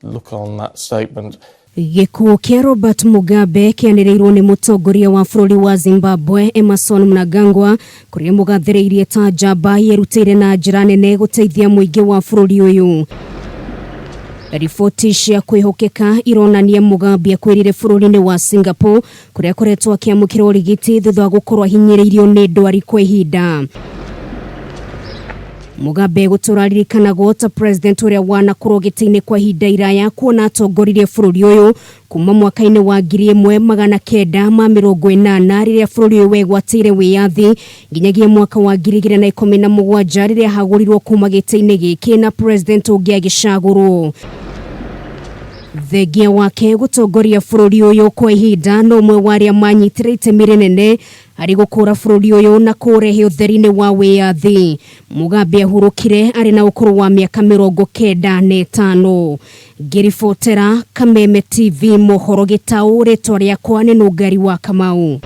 Look on that statement. Gĩkuũ kĩa Robert Mugabe kĩanĩrĩirwo nĩ mũtongoria wa bũrũri wa Zimbabwe Emmerson Mnangagwa kũrĩa mũgathĩrĩirie ta njamba yerutĩire na njĩra nene gũteithia mũingĩ wa bũrũri ũyũ. Riboti cia kwĩhokeka ironania Mugabe akwĩrire bũrũri-inĩ wa Singapore kũrĩa akoretwo akĩamũkĩra ũrigiti thutha wa gũkorwo ahinyĩrĩirio nĩ ndwari kwa ihinda. Mugabe gũtũra aririkanagwo ta president ũrĩa wanakorwo gĩtĩ-inĩ kwa ihinda iraya kuona atongoririe bũrũri ũyũ kuma mwaka-inĩ wa 1980 rĩrĩa bũrũri ũyũ wegwatĩire wĩyathi nginyagia mwaka wa 2017 rĩrĩa ahagũrirwo kuma gĩtĩ-inĩ gĩkĩ na president ũngĩ agĩcagũrwo. Thengia wake gũtongoria bũrũri ũyũ kwa ihinda no ũmwe wa arĩa manyitire itemi rĩnene harĩ gũkũra bũrũri ũyũ na kũũrehe ũtheri-inĩ wa wĩyathi. Mugabe ahurũkire arĩ na ũkũrũ wa mĩaka 95. Ngĩribotera Kameme TV mohoro gĩtaũ, rĩtwa rĩakwa nĩ Nũngari wa Kamau.